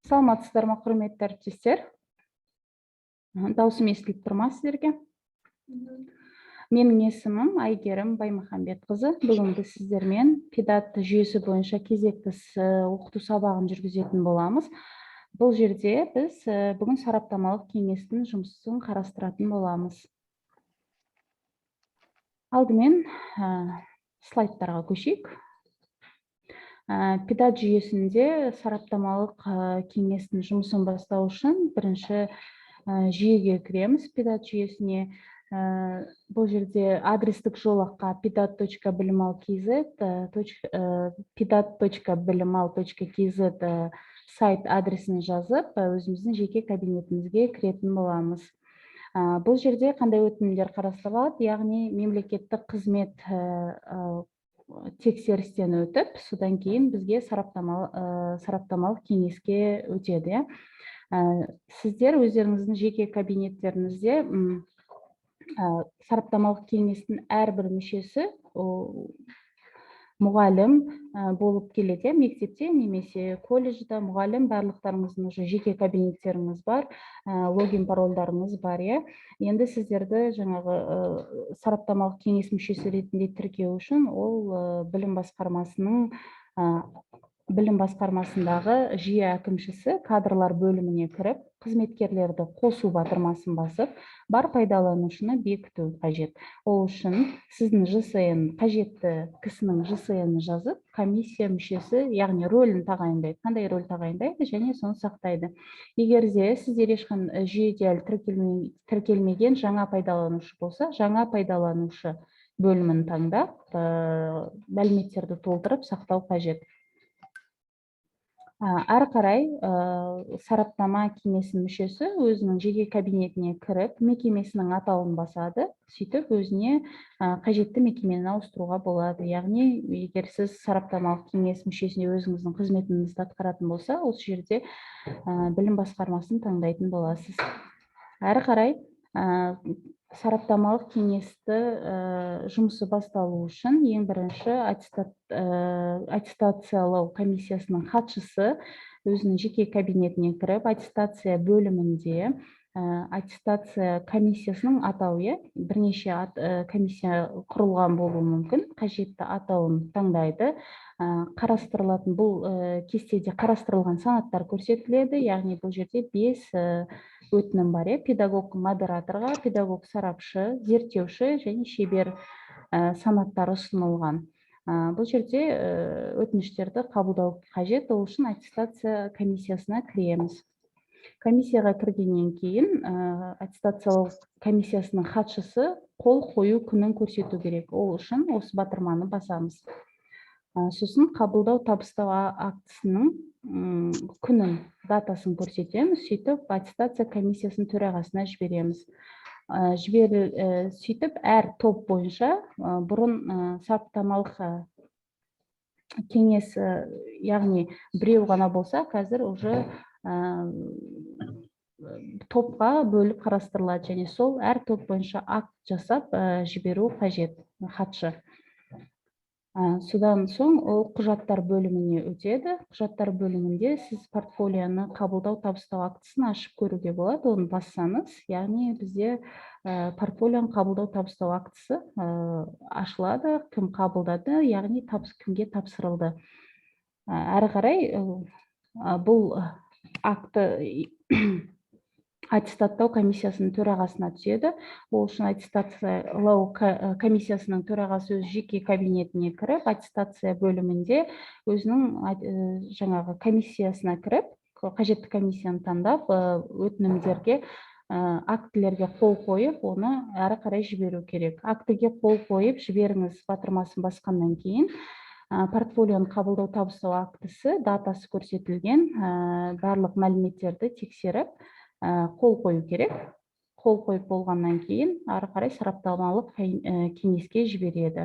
Саламатсыздар ма, құрметті әріптестер? Даусым естіліп тұр ма сіздерге? Менің есімім Әйгерім Баймаханбетқызы. Бүгін біз сіздермен ПЕДАТ жүйесі бойынша кезекті оқыту сабағын жүргізетін боламыз. Бұл жерде біз бүгін сараптамалық кеңестің жұмысын қарастыратын боламыз. Алдымен слайдтарға көшейік. ПЕДАТ жүйесінде сараптамалық кеңестің жұмысын бастау үшін бірінші жүйеге кіреміз, ПЕДАТ жүйесіне. Бұл жерде адрестік жолаққа pedat.bilimal.kz, pedat.bilimal.kz сайт адресін жазып, өзіміздің жеке кабинетімізге кіретін боламыз. Бұл жерде қандай өтінімдер қарастырылады? Яғни мемлекеттік қызмет тексерістен өтіп, содан кейін бізге сараптамалық кеңеске өтеді, иә. Сіздер өздеріңіздің жеке кабинеттеріңізде сараптамалық кеңестің әрбір мүшесі ол мұғалім болып келеді, иә, мектепте немесе колледжде мұғалім. Барлықтарыңыздың уже жеке кабинеттеріңіз бар, логин, парольдарыңыз бар, иә. Енді сіздерді жаңағы сараптамалық кеңес мүшесі ретінде тіркеу үшін ол білім басқармасындағы жүйе әкімшісі кадрлар бөліміне кіріп, қызметкерлерді қосу батырмасын басып, бар пайдаланушыны бекіту қажет. Ол үшін сіздің ЖСН, қажетті кісінің ЖСН жазып, комиссия мүшесі, яғни рөлін тағайындайды, қандай рөл тағайындайды және соны сақтайды. Егер де сіздер ешқандай жүйеде әлі тіркелмеген жаңа пайдаланушы болса, жаңа пайдаланушы бөлімін таңдап, мәліметтерді толтырып, сақтау қажет. Әрі қарай сараптама кеңесінің мүшесі өзінің жеке кабинетіне кіріп, мекемесінің атауын басады. Сөйтіп өзіне қажетті мекемені ауыстыруға болады. Яғни егер сіз сараптамалық кеңес мүшесіне өзіңіздің қызметіңізді атқаратын болса, осы жерде білім басқармасын таңдайтын боласыз. Әрі қарай сараптамалық кеңесті жұмысы басталу үшін ең бірінші аттестациялау комиссиясының хатшысы өзінің жеке кабинетіне кіріп, аттестация бөлімінде аттестация комиссиясының атауы, иә, бірнеше комиссия құрылған болуы мүмкін, қажетті атауын таңдайды. Қарастырылатын бұл кестеде қарастырылған санаттар көрсетіледі. Яғни бұл жерде бес өтінім бар, иә: педагог модераторға, педагог сарапшы, зерттеуші және шебер санаттары ұсынылған. Бұл жерде өтініштерді қабылдау қажет. Ол үшін аттестация комиссиясына кіреміз. Комиссияға кіргеннен кейін аттестациялау комиссиясының хатшысы қол қою күнін көрсету керек. Ол үшін осы батырманы басамыз. Сосын қабылдау табыстау актісінің күнін, датасын көрсетеміз. Сөйтіп аттестация комиссиясының төрағасына жібереміз. Сөйтіп әр топ бойынша бұрын сараптамалық кеңес, яғни біреу ғана болса, қазір уже топқа бөліп қарастырылады және сол әр топ бойынша акт жасап жіберу қажет хатшы. Содан соң ол құжаттар бөліміне өтеді. Құжаттар бөлімінде сіз портфолионы қабылдау табыстау актісін ашып көруге болады. Оны бассаңыз, яғни бізде портфолионы қабылдау табыстау актісі ашылады, кім қабылдады, яғни кімге тапсырылды. Әрі қарай бұл акті аттестаттау комиссиясының төрағасына түседі. Ол үшін аттестациялау комиссиясының төрағасы өз жеке кабинетіне кіріп, аттестация бөлімінде өзінің жаңағы комиссиясына кіріп, қажетті комиссияны таңдап, өтінімдерге, актілерге қол қойып, оны әрі қарай жіберу керек. Актіге қол қойып жіберіңіз батырмасын басқаннан кейін портфолионы қабылдау табыстау актісі датасы көрсетілген барлық мәліметтерді тексеріп, қол қою керек. Қол қойып болғаннан кейін ары қарай сараптамалық кеңеске жібереді.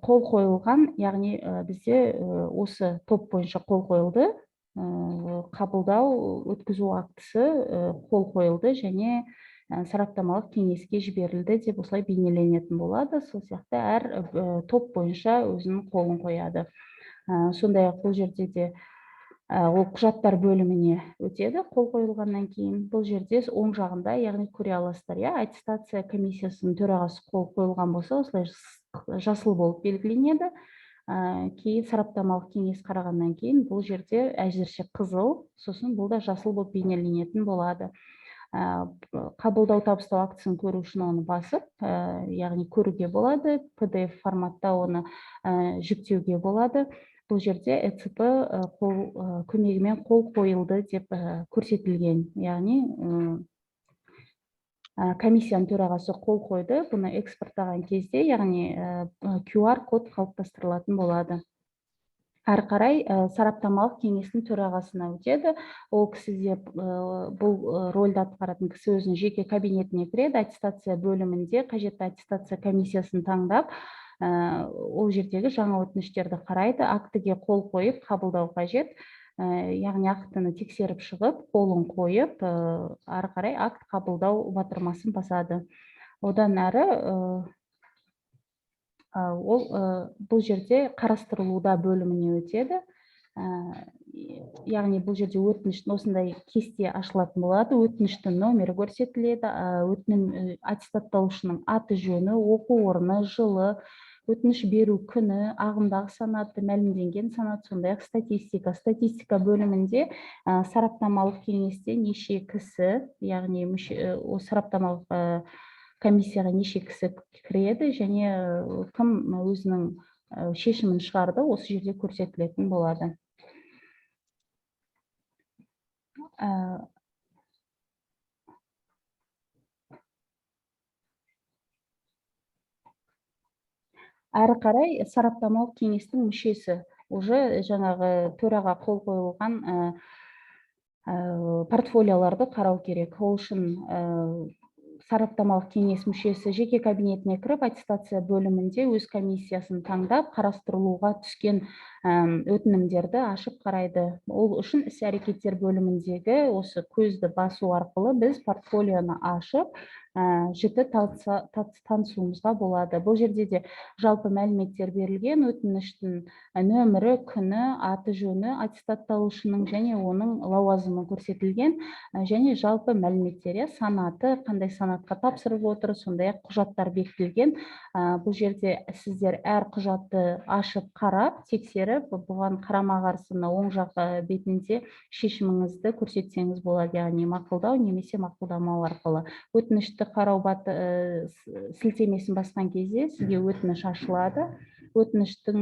Қол қойылған, яғни бізде осы топ бойынша қол қойылды, қабылдау өткізу актісі қол қойылды және сараптамалық кеңеске жіберілді деп осылай бейнеленетін болады. Сол сияқты әр топ бойынша өзінің қолын қояды. Сондай ақ бұл жерде де Ол құжаттар бөліміне өтеді қол қойылғаннан кейін. Бұл жерде оң жағында, яғни көре аласыздар, иә, аттестация комиссиясының төрағасы қол қойылған болса, осылай жасыл болып белгіленеді. Кейін сараптамалық кеңес қарағаннан кейін бұл жерде әзірше қызыл, сосын бұл да жасыл болып бейнеленетін болады. Қабылдау табыстау актісін көру үшін оны басып, яғни көруге болады, PDF форматта оны жүктеуге болады. Бұл жерде ЭЦП қол көмегімен қол қойылды деп көрсетілген, яғни комиссияның төрағасы қол қойды. Бұны экспорттаған кезде, яғни QR код қалыптастырылатын болады. Әрі қарай сараптамалық кеңестің төрағасына өтеді. Ол кісі де, бұл рөлді атқаратын кісі өзінің жеке кабинетіне кіреді, аттестация бөлімінде қажетті аттестация комиссиясын таңдап, ол жердегі жаңа өтініштерді қарайды, актіге қол қойып қабылдау қажет. Яғни актіні тексеріп шығып, қолын қойып, ары қарай акт қабылдау батырмасын басады. Одан әрі ол бұл жерде қарастырылуда бөліміне өтеді. Яғни бұл жерде өтініштің осындай кесте ашылатын болады, өтініштің номері көрсетіледі, өтінім аттестаттаушының аты жөні, оқу орны, жылы, өтініш беру күні, ағымдағы санаты, мәлімденген санат, сондай-ақ статистика. Статистика бөлімінде сараптамалық кеңесте неше кісі, яғни сараптамалық комиссияға неше кісі кіреді және кім өзінің шешімін шығарды, осы жерде көрсетілетін болады. Әрі қарай сараптамалық кеңестің мүшесі уже жаңағы төраға қол қойылған портфолиоларды қарау керек. Ол үшін сараптамалық кеңес мүшесі жеке кабинетіне кіріп, аттестация бөлімінде өз комиссиясын таңдап, қарастырылуға түскен өтінімдерді ашып қарайды. Ол үшін іс-әрекеттер бөліміндегі осы көзді басу арқылы біз портфолионы ашып, жіті танысуымызға болады. Бұл жерде де жалпы мәліметтер берілген, өтініштің нөмірі, күні, аты жөні аттестатталушының және оның лауазымы көрсетілген, және жалпы мәліметтер, санаты, қандай санатқа тапсырып отыр, сондай-ақ құжаттар бекітілген. Бұл жерде сіздер әр құжатты ашып қарап, тексеріп, бұған қарама-қарсы мына оң жақ бетінде шешіміңізді көрсетсеңіз болады, яғни мақұлдау немесе мақұлдамау арқылы. Өтінішті қарау сілтемесін басқан кезде сізге өтініш ашылады. Өтініштің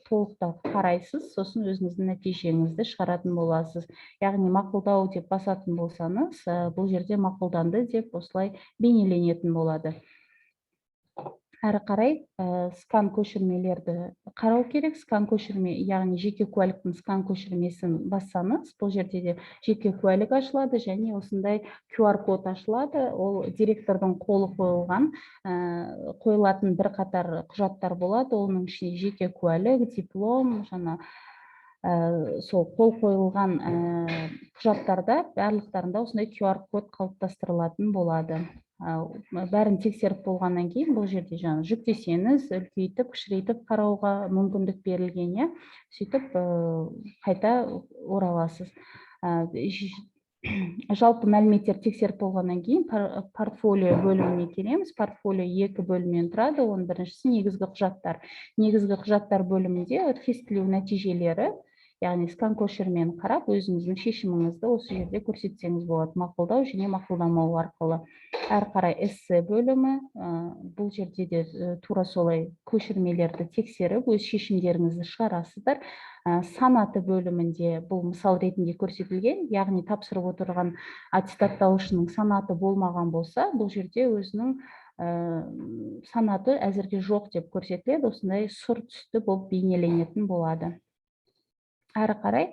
толықтап қарайсыз, сосын өзіңіздің нәтижеңізді шығаратын боласыз. Яғни мақұлдау деп басатын болсаңыз, бұл жерде мақұлданды деп осылай бейнеленетін болады. Әрі қарай скан көшірмелерді қарау керек. Скан көшірме, яғни жеке куәліктің скан көшірмесін бассаңыз, бұл жерде де жеке куәлік ашылады және осындай QR код ашылады. Ол директордың қолы қойылған, қойылатын бірқатар құжаттар болады. Оның ішінде жеке куәлік, диплом, жаңа сол қол қойылған құжаттарда барлықтарында осындай QR код қалыптастырылатын болады. Бәрін тексеріп болғаннан кейін бұл жерде жаңа жүктесеңіз, үлкейтіп, кішірейтіп қарауға мүмкіндік берілген, иә. Сөйтіп қайта ораласыз. Жалпы мәліметтер тексеріп болғаннан кейін портфолио бөліміне келеміз. Портфолио екі бөлімнен тұрады. Оның біріншісі негізгі құжаттар. Негізгі құжаттар бөлімінде тестілеу нәтижелері, яғни скан көшірмені қарап, өзіңіздің шешіміңізді осы жерде көрсетсеңіз болады, мақұлдау және мақұлдамау арқылы. Әрі қарай эссе бөлімі, бұл жерде де тура солай көшірмелерді тексеріп, өз шешімдеріңізді шығарасыздар. Санаты бөлімінде бұл мысал ретінде көрсетілген, яғни тапсырып отырған аттестаттаушының санаты болмаған болса, бұл жерде өзінің санаты әзірге жоқ деп көрсетіледі, осындай сұр түсті болып бейнеленетін болады. Әрі қарай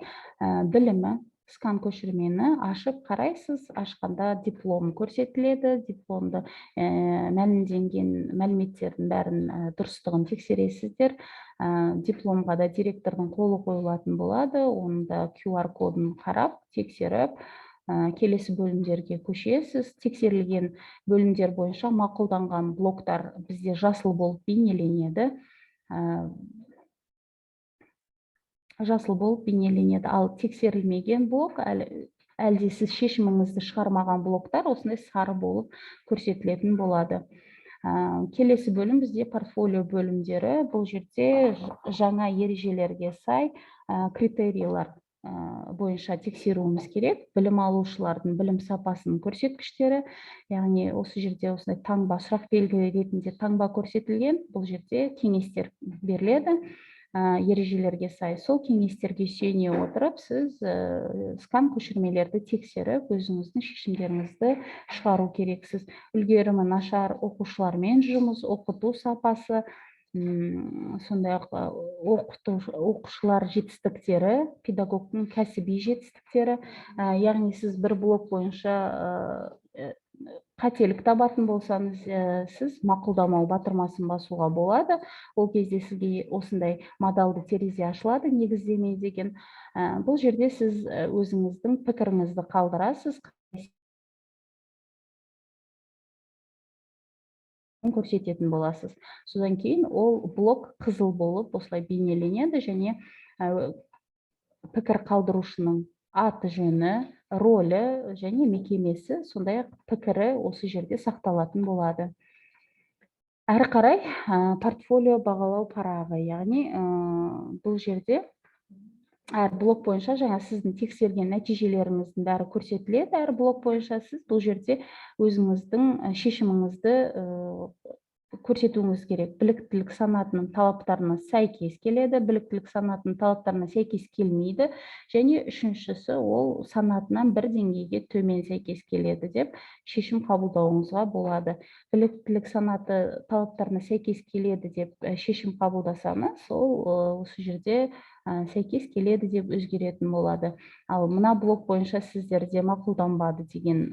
білімі, скан көшірмені ашып қарайсыз, ашқанда диплом көрсетіледі, дипломды мәлімденген мәліметтердің бәрін дұрыстығын тексересіздер. Дипломға да директордың қолы қойылатын болады, оның да QR кодын қарап, тексеріп, келесі бөлімдерге көшесіз. Тексерілген бөлімдер бойынша мақұлданған блоктар бізде жасыл болып бейнеленеді. Жасыл болып бейнеленеді. Ал тексерілмеген блок, әлі әлде сіз шешіміңізді шығармаған блоктар осындай сары болып көрсетілетін болады. Келесі бөлім бізде портфолио бөлімдері. Бұл жерде жаңа ережелерге сай критерийлар бойынша тексеруіміз керек. Білім алушылардың білім сапасының көрсеткіштері, яғни осы жерде осындай таңба, сұрақ белгі ретінде таңба көрсетілген. Бұл жерде кеңестер беріледі ережелерге сай. Сол кеңестерге сүйене отырып, сіз скан көшірмелерді тексеріп, өзіңіздің шешімдеріңізді шығару керексіз. Үлгерімі нашар оқушылармен жұмыс, оқыту сапасы, сондай ақ оқушылар жетістіктері, педагогтың кәсіби жетістіктері, яғни сіз бір блок бойынша қателік табатын болсаңыз, сіз мақұлдамау батырмасын басуға болады. Ол кезде сізге осындай модалды терезе ашылады, негіздеме деген. Бұл жерде сіз өзіңіздің пікіріңізді қалдырасыз, көрсететін боласыз. Содан кейін ол блок қызыл болып осылай бейнеленеді және пікір қалдырушының аты жөні, ролі және мекемесі, сондай ақ пікірі осы жерде сақталатын болады. Әрі қарай портфолио бағалау парағы, яғни бұл жерде әр блок бойынша жаңа сіздің тексерген нәтижелеріңіздің бәрі көрсетіледі. Әр блок бойынша сіз бұл жерде өзіңіздің шешіміңізді көрсетуіңіз керек. Біліктілік санатының талаптарына сәйкес келеді, біліктілік санатының талаптарына сәйкес келмейді, және үшіншісі ол санатынан бір деңгейге төмен сәйкес келеді деп шешім қабылдауыңызға болады. Біліктілік санаты талаптарына сәйкес келеді деп шешім қабылдасаңыз, ол осы жерде сәйкес келеді деп өзгеретін болады. Ал мына блок бойынша сіздерде мақұлданбады деген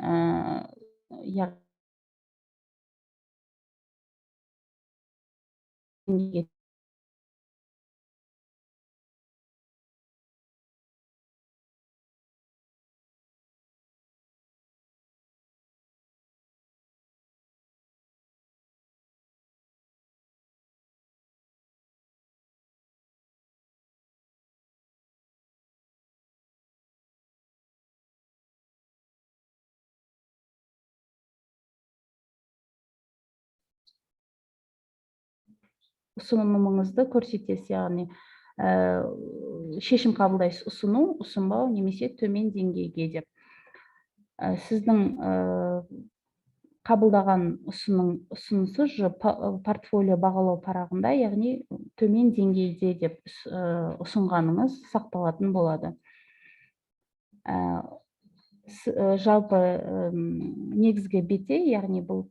ұсынымыңызды көрсетесіз, яғни шешім қабылдайсыз, ұсыну, ұсынбау немесе төмен деңгейге деп. Сіздің қабылдаған ұсынысы портфолио бағалау парағында, яғни төмен деңгейде деп ұсынғаныңыз сақталатын болады. Жалпы негізгі бетте, яғни бұл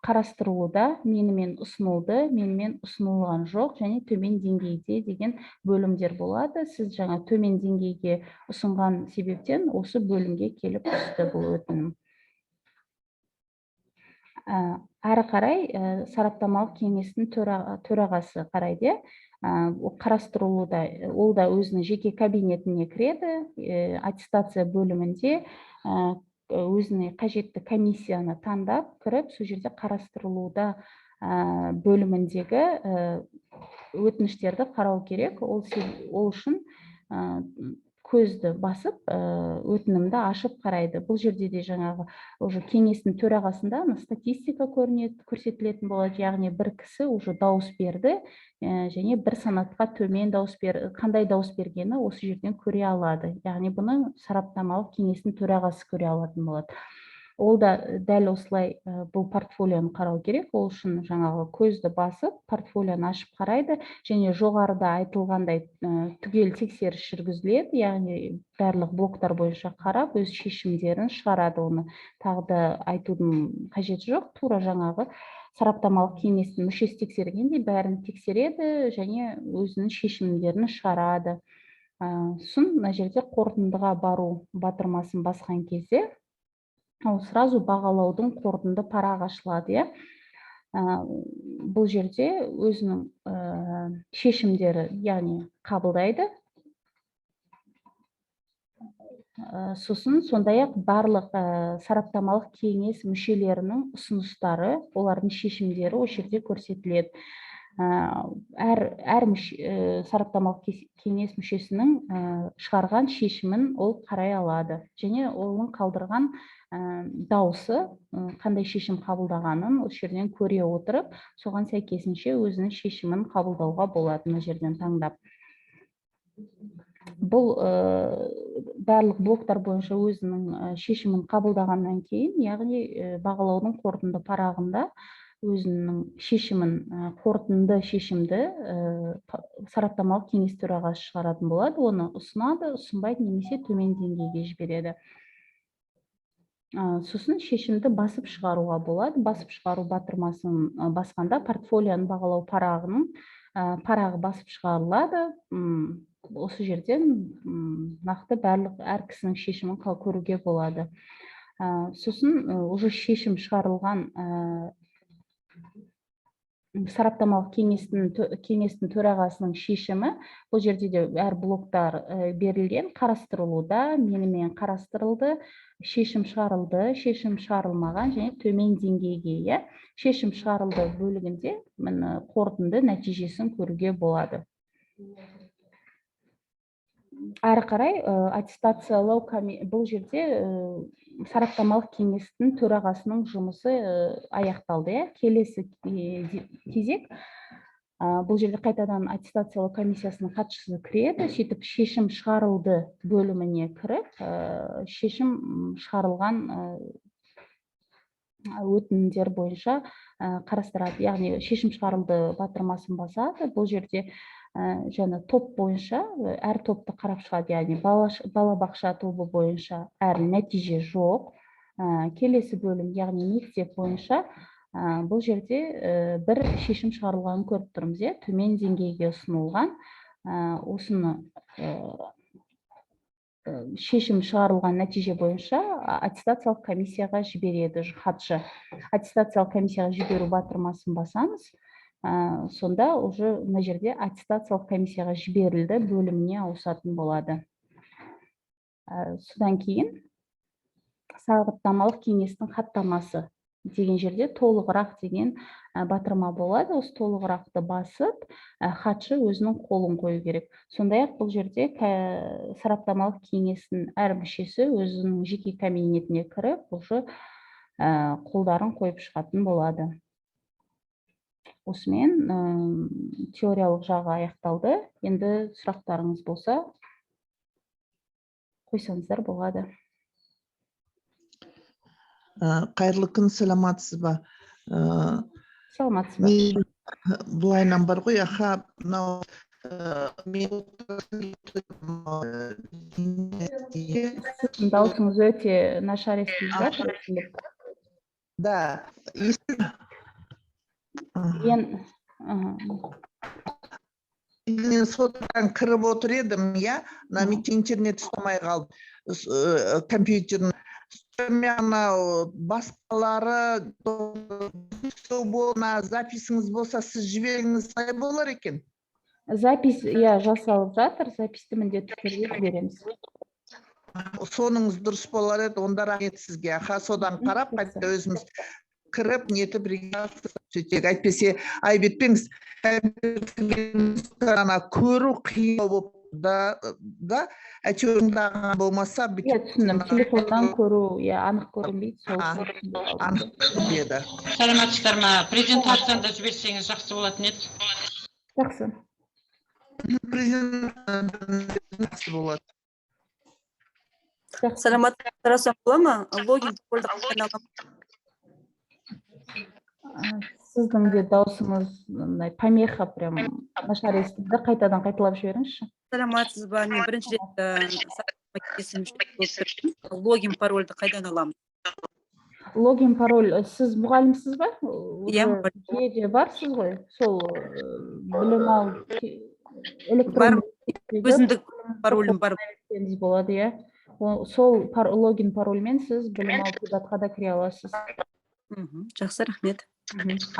қарастырылуда, менімен ұсынылды, менімен ұсынылған жоқ және төмен деңгейде деген бөлімдер болады. Сіз жаңа төмен деңгейге ұсынған себептен осы бөлімге келіп түсті бұл өтінім. Әрі қарай сараптамалық кеңестің төрағасы қарайды, иә? Қарастырылуда, ол да өзінің жеке кабинетіне кіреді, аттестация бөлімінде өзіне қажетті комиссияны таңдап кіріп, сол жерде қарастырылуда бөліміндегі өтініштерді қарау керек. Ол үшін көзді басып, өтінімді ашып қарайды. Бұл жерде де жаңағы уже кеңестің төрағасында ана статистика көрінеді, көрсетілетін болады, яғни бір кісі уже дауыс берді, және бір санатқа төмен дауыс бер, қандай дауыс бергені осы жерден көре алады. Яғни бұны сараптамалық кеңестің төрағасы көре алатын болады. Ол да дәл осылай бұл портфолионы қарау керек. Ол үшін жаңағы көзді басып, портфолионы ашып қарайды және жоғарыда айтылғандай түгел тексеріс жүргізіледі, яғни барлық блоктар бойынша қарап, өз шешімдерін шығарады. Оны тағы да айтудың қажеті жоқ. Тура жаңағы сараптамалық кеңестің мүшесі тексергендей бәрін тексереді және өзінің шешімдерін шығарады. Сосын мына жерде қорытындыға бару батырмасын басқан кезде ол сразу бағалаудың қорытынды парағы ашылады, иә. Бұл жерде өзінің шешімдері, яғни қабылдайды. Сосын сондай-ақ барлық сараптамалық кеңес мүшелерінің ұсыныстары, олардың шешімдері осы жерде көрсетіледі. Әр сараптамалық кеңес мүшесінің шығарған шешімін ол қарай алады және оның қалдырған дауысы, қандай шешім қабылдағанын осы жерден көре отырып, соған сәйкесінше өзінің шешімін қабылдауға болады мына жерден таңдап. Бұл барлық блоктар бойынша өзінің шешімін қабылдағаннан кейін, яғни бағалаудың қорытынды парағында өзінің шешімін, қорытынды шешімді сараптамалық кеңес төрағасы шығаратын болады. Оны ұсынады, ұсынбайды немесе төмен деңгейге жібереді. Сосын шешімді басып шығаруға болады. Басып шығару батырмасын басқанда портфолионы бағалау парағының парағы басып шығарылады. Осы жерден нақты барлық әр кісінің шешімін көруге болады. Сосын уже шешім шығарылған сараптамалық кеңестің төрағасының шешімі бұл жерде де әр блоктар берілген, қарастырылуда, менімен қарастырылды, шешім шығарылды, шешім шығарылмаған және төмен деңгейге, иә, шешім шығарылды бөлігінде міне қорытынды нәтижесін көруге болады. Әрі қарай аттестациялау, бұл жерде сараптамалық кеңестің төрағасының жұмысы аяқталды, иә. Келесі кезек, бұл жерде қайтадан аттестациялау комиссиясының хатшысы кіреді, сөйтіп шешім шығарылды бөліміне кіріп, шешім шығарылған өтінімдер бойынша қарастырады, яғни шешім шығарылды батырмасын басады. Бұл жерде жаңа топ бойынша әр топты қарап шығады, яғни балабақша тобы бойынша әр нәтиже жоқ. Келесі бөлім, яғни мектеп бойынша, бұл жерде бір шешім шығарылғанын көріп тұрмыз, иә, төмен деңгейге ұсынылған. Осыны шешім шығарылған нәтиже бойынша аттестациялық комиссияға жібереді хатшы. Аттестациялық комиссияға жіберу батырмасын басамыз. Сонда уже мына жерде аттестациялық комиссияға жіберілді бөліміне ауысатын болады. Содан кейін сараптамалық кеңестің хаттамасы деген жерде толығырақ деген батырма болады. Осы толығырақты басып, хатшы өзінің қолын қою керек. Сондай-ақ бұл жерде сараптамалық кеңестің әр мүшесі өзінің жеке кабинетіне кіріп, уже қолдарын қойып шығатын болады. Осымен теориялық жағы аяқталды. Енді сұрақтарыңыз болса, қойсаңыздар болады. Қайырлы күн, саламатсыз ба? Саламатсыз ба? Мен былайынан бар ғой, аха, мынау мен Сіздің дауысыңыз өте нашар естіліп жатыр. Да. Мен соттан кіріп отыр едім, иә, мына интернет ұстамай қалды, компьютердің. Анау басқалары записіңіз болса, сіз жіберіңіз, қалай болар екен? Запись, иә, жасалып жатыр, записьті міндетті түрде жібереміз. Соныңыз дұрыс болар еді, онда рахмет сізге. Аха, содан қарап, қайта өзіміз кіріп, нетіп, сөйтсек, әйтпесе айып етпеңіз, ана көру қиын болып да, әйтеуір тыңдаған болмаса. Иә, түсіндім, телефоннан көру, иә, анық көрінбейді, сол. Анық көрінбеді. Саламатсыздар ма? Презентацияны да жіберсеңіз, жақсы болатын еді. Жақсы. Презентация болады. Жақсы. Саламат, сұрасам бола ма? Логин, парольді қайдан аламын? Сіздің де даусыңыз мындай помеха, прям нашар естілді, қайтадан қайталап жіберіңізші. Саламатсыз ба? Мен бірінші рет сараптама кеңесінің мүшесі болып тұрмын. Логин, парольді қайдан аламын? Логин, пароль, сіз мұғалімсіз ба? Иә, Уже мұғалім. Жүйеде барсыз ғой, сол білім алу электронды Өзімдік паролім бар. Берсеңіз болады, иә. Сол логин, парольмен сіз білім алу кабинетқа да кіре аласыз. Жақсы, рахмет.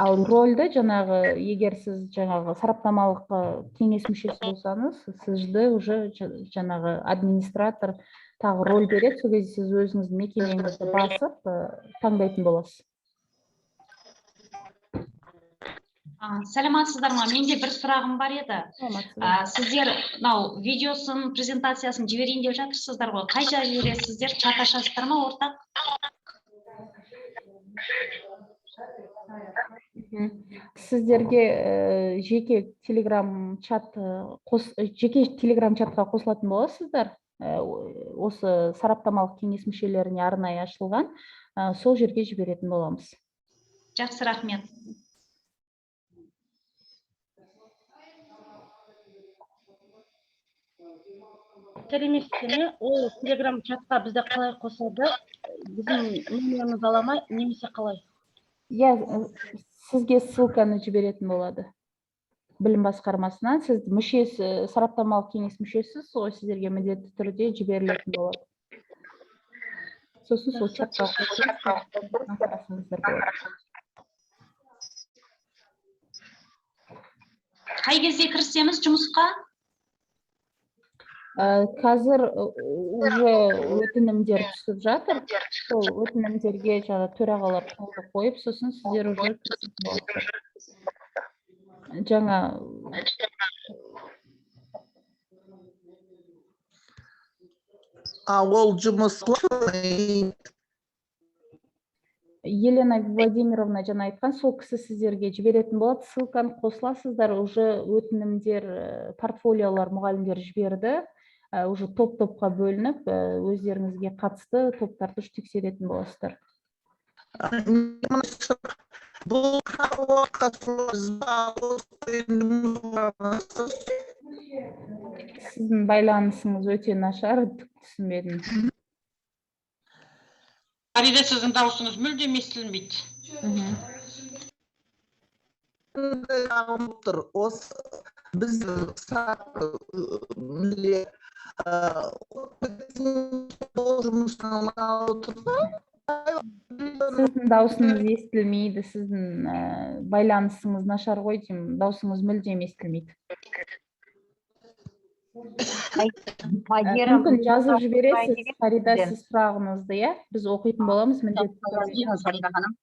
Ал рольді жаңағы, егер сіз жаңағы сараптамалық кеңес мүшесі болсаңыз, сізді уже жаңағы администратор тағы роль береді, сол кезде сіз өзіңіздің мекемеңізді басып, таңдайтын боласыз. Саламатсыздар ма? Менде бір сұрағым бар еді. Саламатсыз ба? Сіздер мынау видеосын, презентациясын жіберейін деп жатырсыздар ғой. Қай жерге жібересіздер? Чат ашасыздар ма ортақ? Сіздерге жеке телеграм чат жеке телеграм чатқа қосылатын боласыздар. Осы сараптамалық кеңес мүшелеріне арнайы ашылған, сол жерге жіберетін боламыз. Жақсы, рахмет. Сәлеметсіздер ме? Ол телеграм чатқа бізді қалай қосады? Біздің номерімізді ала ма немесе қалай? Иә, сізге ссылканы жіберетін болады. Білім басқармасынан сіз мүшесі, сараптамалық кеңес мүшесісіз ғой, сіздерге міндетті түрде жіберілетін болады. Сосын сол чатқа қосылып, қарасаңыздар болады. Қай кезде кірісеміз жұмысқа? Қазір уже өтінімдер түсіп жатыр. Сол өтінімдерге жаңа төрағалар қолды қойып, сосын сіздер уже кірісетін боласыздар. Жаңа А ол жұмыс Елена Владимировна жаңа айтқан, сол кісі сіздерге жіберетін болады. Ссылканы қосыласыздар, уже өтінімдер, портфолиолар мұғалімдер жіберді. Уже топ-топқа бөлініп, өздеріңізге қатысты топтарды уже тексеретін боласыздар. Бұл Сіздің байланысыңыз өте нашар, түк түсінбедім. Фарида, сіздің дауысыңыз мүлдем естілмейді. Тұр. Осы біз Сіздің дауысыңыз естілмейді, сіздің байланысыңыз нашар ғой деймін, даусыңыз мүлдем естілмейді. Мүмкін жазып жібересіз, Фарида, сіз сұрағыңызды, иә? Біз оқитын боламыз міндетті түрде. Фарида ханым.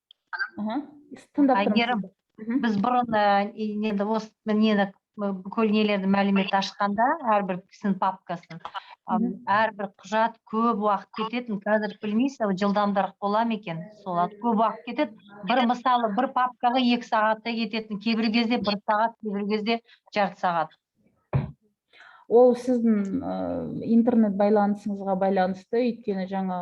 Тыңдап тұрмын Әйгерім, сізді. Біз бұрын енді осы нені бүкіл нелерді мәлімет ашқанда, әрбір кісінің папкасын, әрбір құжат көп уақыт кететін, қазір білмейсіз, жылдамдырақ бола ма екен, сол көп уақыт кетеді. Бір мысалы, бір папкаға 2 сағатта кететін, кейбір кезде 1 сағат, кейбір кезде жарты сағат. Ол сіздің интернет байланысыңызға байланысты, өйткені жаңа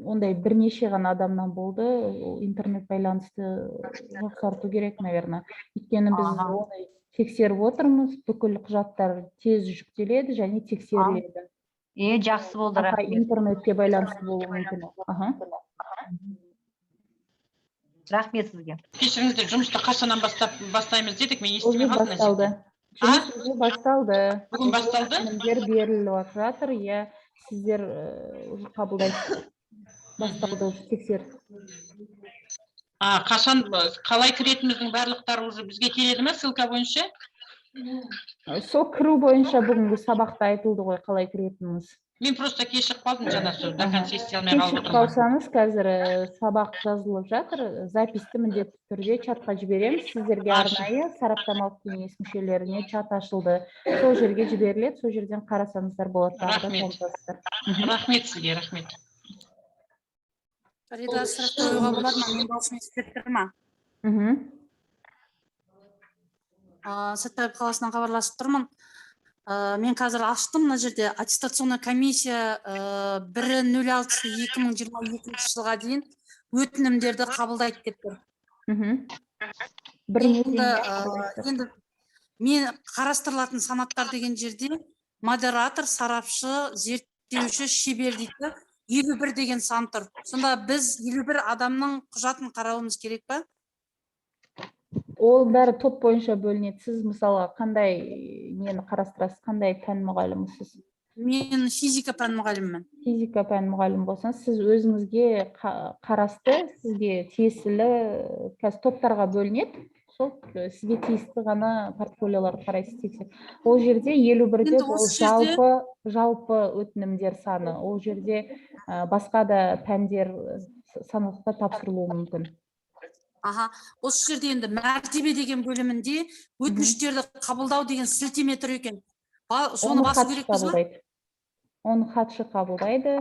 ондай бірнеше ғана адамнан болды, ол интернет байланысты жақсарту керек, наверное. Өйткені біз оны тексеріп отырмыз, бүкіл құжаттар тез жүктеледі және тексеріледі. Жақсы болды, рахмет. Интернетке байланысты болуы мүмкін. Рахмет сізге. Кешіріңіздер, жұмысты қашаннан бастаймыз дедік, мен естімей Уже қалдым мына басталды. жерде. Жұмыс уже басталды. Бүгін басталды? Өтінімдер беріліп жатыр, иә, сіздер уже қабылдайсыздар. Басталды уже тексеріс. Қашан, қалай кіретініміздің барлықтары уже бізге келеді ме, ссылка бойынша? Сол кіру бойынша бүгінгі сабақта айтылды ғой, қалай кіретініңіз. Мен просто кешігіп қалдым жаңа, сол до конца ести алмай қалып Кешігіп отырмын. қалсаңыз, қазір сабақ жазылып жатыр, записьті міндетті түрде чатқа жібереміз. Сіздерге арнайы сараптамалық кеңес мүшелеріне чат ашылды. Сол жерге жіберіледі, сол жерден қарасаңыздар болады, тағы да Рахмет. танысасыздар. Рахмет сізге, рахмет. Фарида, сұрақ қоюға болады ма? Менің дауысым естіліп тұр ма? Сәтбаев қаласынан хабарласып тұрмын. Мен қазір аштым мына жерде аттестационная комиссия, 1.06.2022 жылға дейін өтінімдерді қабылдайды деп тұр. Бір Енді, неден қабылдайды? Енді мен қарастырылатын санаттар деген жерде модератор, сарапшы, зерттеуші, шебер дейді. 51 деген сан тұр. Сонда біз 51 адамның құжатын қарауымыз керек па? Ол бәрі топ бойынша бөлінеді. Сіз мысалға қандай нені қарастырасыз, қандай пән мұғалімісіз? Мен физика пән мұғалімімін. Физика пән мұғалімі болсаңыз, сіз өзіңізге қарасты, сізге тиесілі қазір топтарға бөлінеді. Сол сізге тиісті ғана портфолиоларды қарайсыз, тексеріп. Ол жерде 51-де Енді ол осы жерде жалпы өтінімдер саны. Ол жерде басқа да пәндер санатқа тапсырылуы мүмкін. Аха, осы жерде енді мәртебе деген бөлімінде өтініштерді қабылдау деген сілтеме тұр екен. Соны Оны басу хатшы керекпіз ба? қабылдайды. Оны хатшы қабылдайды.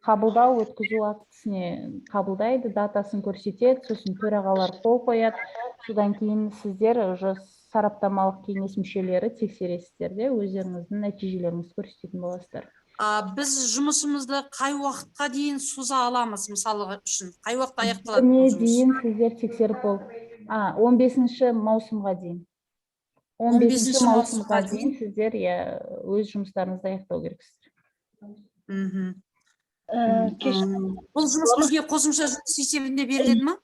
Қабылдау өткізу актісіне қабылдайды, датасын көрсетеді, сосын төрағалар қол қояды. Содан кейін сіздер уже сараптамалық кеңес мүшелері тексересіздер де, өздеріңіздің нәтижелеріңізді көрсететін боласыздар. Біз жұмысымызды қай уақытқа дейін соза аламыз, мысалы үшін? Қай уақытта аяқталады Күніне бұл жұмыс? дейін сіздер тексеріп бол. 15 маусымға дейін. 15 15 маусымға маусымға дейін сіздер, иә, өз жұмыстарыңызды аяқтау керексіздер. Бұл жұмыс бізге қосымша жұмыс есебінде беріледі ма?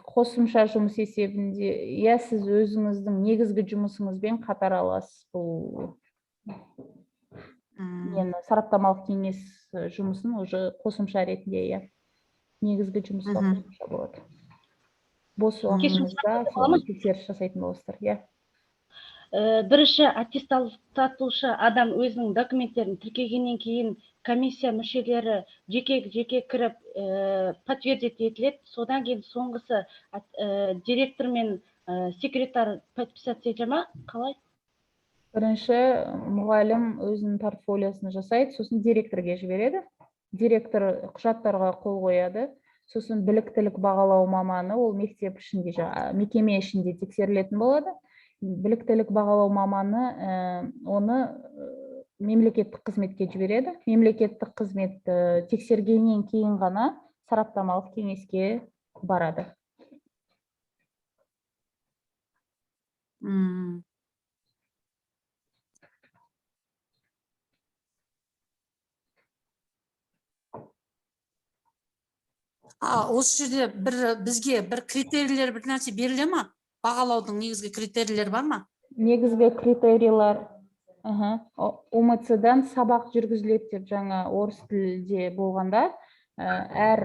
Қосымша жұмыс есебінде, иә, сіз өзіңіздің негізгі жұмысыңызбен қатар аласыз бұл нені, сараптамалық кеңес жұмысын уже қосымша ретінде, иә, негізгі жұмысқа қосымша болады. Бос уақытыңызда бола ма? соны тексеріс жасайтын боласыздар, иә. Бірінші аттестаттаушы адам өзінің документтерін тіркегеннен кейін комиссия мүшелері жеке жеке кіріп, подтвердить етіледі. Содан кейін соңғысы директор мен секретарь подписаться ете ма, қалай? Бірінші мұғалім өзінің портфолиосын жасайды, сосын директорге жібереді. Директор құжаттарға қол қояды. Сосын біліктілік бағалау маманы, ол мектеп ішінде, мекеме ішінде тексерілетін болады. Біліктілік бағалау маманы оны мемлекеттік қызметке жібереді. Мемлекеттік қызмет тексергеннен кейін ғана сараптамалық кеңеске барады. Осы жерде бізге бір критерийлер, бір нәрсе беріле ма? Бағалаудың негізгі критерийлері бар ма? Негізгі критерийлер, УМЦ-дан сабақ жүргізіледі деп жаңа орыс тілде болғанда, әр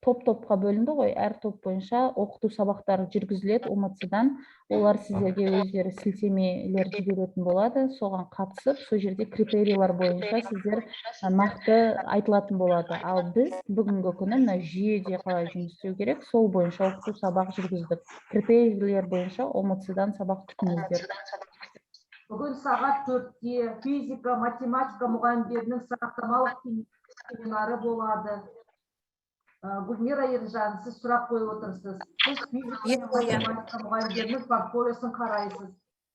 топ-топқа бөлінді ғой, әр топ бойынша оқыту сабақтары жүргізіледі УМЦ-дан. Олар сіздерге өздері сілтемелер жіберетін болады, соған қатысып, сол жерде критерийлер бойынша сіздер нақты айтылатын болады. Ал біз бүгінгі күні мына жүйеде қалай жұмыс істеу керек, сол бойынша оқыту сабақ жүргіздік. Критерийлер бойынша УМЦ-дан сабақ күтіңіздер. Бүгін сағат 4-те физика, математика мұғалімдерінің сараптамалық семинары болады. Гүлмира Ержан, сіз сұрақ қойып отырсыз. Сіз физика Иә, мен иә. математика мұғалімдерінің портфолиосын қарайсыз.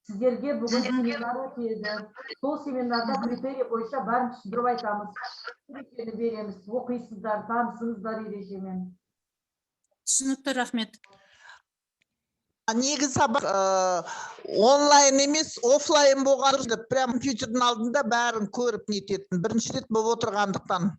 Сіздерге бүгін семинар өтеді. Сол семинарда критерий бойынша бәрін түсіндіріп айтамыз. Ережені береміз, оқисыздар, танысыңыздар ережемен. Түсінікті, рахмет. Негізі сабақ онлайн емес, офлайн болған дұрыс деп, прям компьютердің алдында бәрін көріп нететін. Бірінші рет болып отырғандықтан.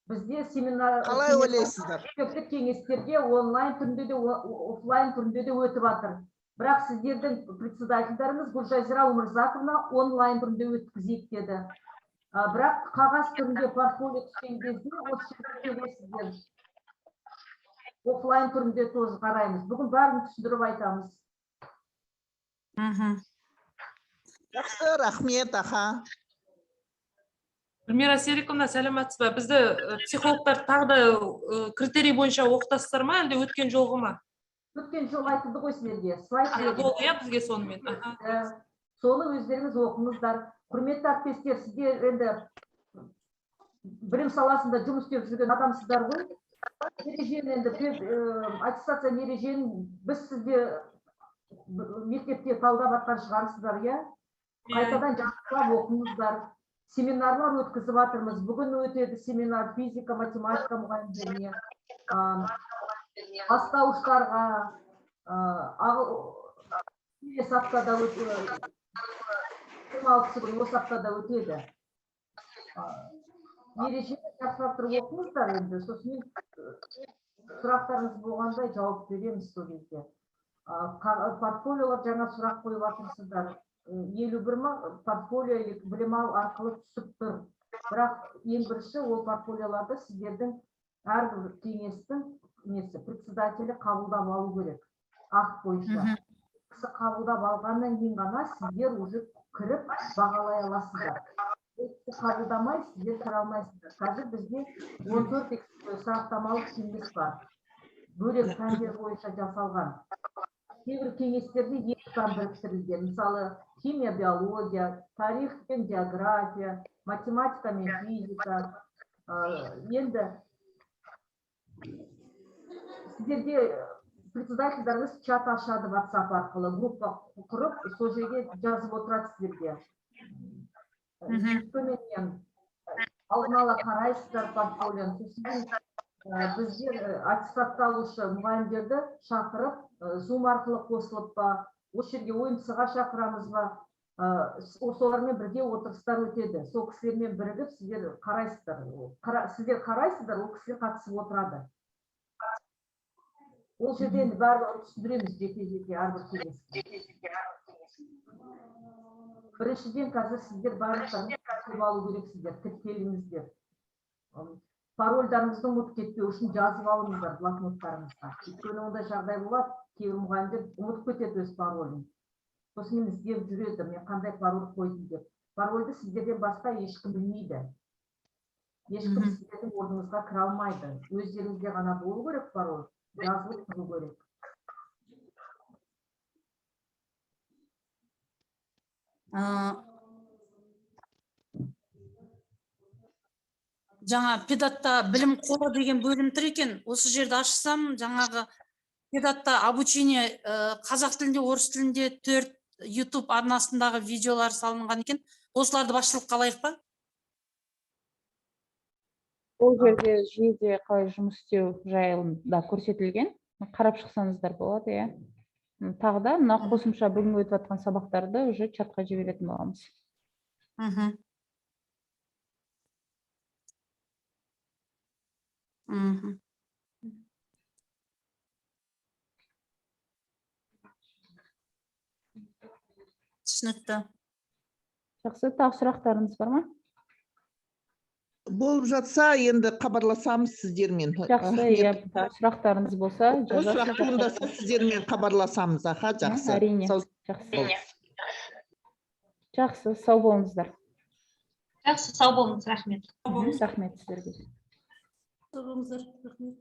Бізде семинар Қалай семинар ойлайсыздар? Мектептік кеңестерге онлайн түрінде де, офлайн түрінде де өтіп жатыр. Бірақ сіздердің председательдарыңыз Гүлжазира Өмірзақовна онлайн түрінде өткізейік деді. Бірақ қағаз түрінде портфолио түскен кезде осы жерге келесіздер. Офлайн түрінде тоже қараймыз. Бүгін бәрін түсіндіріп айтамыз. Жақсы, рахмет, аха. Гүлмира Сериковна, сәлеметсіз бе? Бізді психологтар тағы да критерий бойынша оқытасыздар ма, әлде өткен жолғы ма? Өткен жолы айтылды ғой сіздерге. Слайд бердім. Болды, иә, бізге сонымен. Аха. Соны өздеріңіз оқыңыздар. Құрметті әріптестер, сіздер енді білім саласында жұмыс істеп жүрген адамсыздар ғой. Ережені енді, аттестация ережені біз сізде мектепте талдап жатқан шығарсыздар, иә? Иә. Қайтадан жақсылап оқыңыздар. Семинарлар өткізіп жатырмыз. Бүгін өтеді семинар физика, математика мұғалімдеріне, бастауыштарға, келесі аптада 16 күн осы аптада өтеді. Ережені жақсылап тұрып оқыңыздар енді, сосын сұрақтарыңыз болғанда жауап береміз сол кезде. Портфолиолар жаңа сұрақ қойып жатырсыздар. 51 ма портфолио білім ал арқылы түсіп тұр. Бірақ ең бірінші ол портфолиоларды сіздердің әрбір кеңестің несі, председателі қабылдап алу керек. Акт бойынша. Кісі қабылдап алғаннан кейін ғана сіздер уже кіріп бағалай аласыздар. қабылдамай сіздер кіре алмайсыздар. Қазір бізде 14 сараптамалық кеңес бар. Бөлек пәндер бойынша жасалған. Кейбір кеңестерде екі пән біріктірілген. Мысалы, химия, биология, тарих пен география, математика мен физика. Енді сіздерде председательдарыңыз чат ашады WhatsApp арқылы, группа құрып, сол жерге жазып отырады сіздерге. Өйткені алдын ала қарайсыздар портфолионы. Сосын біздер аттестатталушы мұғалімдерді шақырып, Zoom арқылы қосылып па, осы жерге ОМС-ға шақырамыз ба, солармен бірге отырыстар өтеді. Сол кісілермен бірігіп сіздер қарайсыздар. Сіздер қарайсыздар, ол кісілер қатысып отырады. Ол жерде енді барлығын түсіндіреміз жеке-жеке әрбір кеңесте. Біріншіден, қазір сіздер барлықтарыңыз тіркеліп алу керексіздер, тіркеліңіздер. Парольдарыңызды ұмытып кетпеу үшін жазып алыңыздар блокноттарыңызға. Өйткені ондай жағдай болады, кейбір мұғалімдер ұмытып кетеді өз паролін. Сосын іздеп жүреді, мен қандай пароль қойдым деп. Парольді сіздерден басқа ешкім білмейді. Ешкім сіздердің орныңызға кіре алмайды. Өздеріңізде ғана болу керек пароль, жазылып тұру керек. Жаңа педатта білім қоры деген бөлім тұр екен. Осы жерді ашсам, жаңағы педатта обучение қазақ тілінде, орыс тілінде 4 YouTube арнасындағы видеолар салынған екен. Осыларды басшылыққа алайық па? Ол жерде жүйеде қалай жұмыс істеу жайында да көрсетілген. Қарап шықсаңыздар болады, иә. Тағы да мына қосымша бүгінгі өтіп жатқан сабақтарды уже чатқа жіберетін боламыз. Түсінікті. Жақсы, тағы сұрақтарыңыз бар ма? Болып жатса, енді хабарласамыз сіздермен. Жақсы, иә, сұрақтарыңыз болса, Ол сұрақ жазасыздар. туындаса сіздермен хабарласамыз, аха, жақсы. Әрине. Сау Жақсы. болыңыз. Жақсы, сау болыңыздар. Жақсы, сау болыңыз, рахмет. Рахмет сіздерге. Сау болыңыздар, рахмет.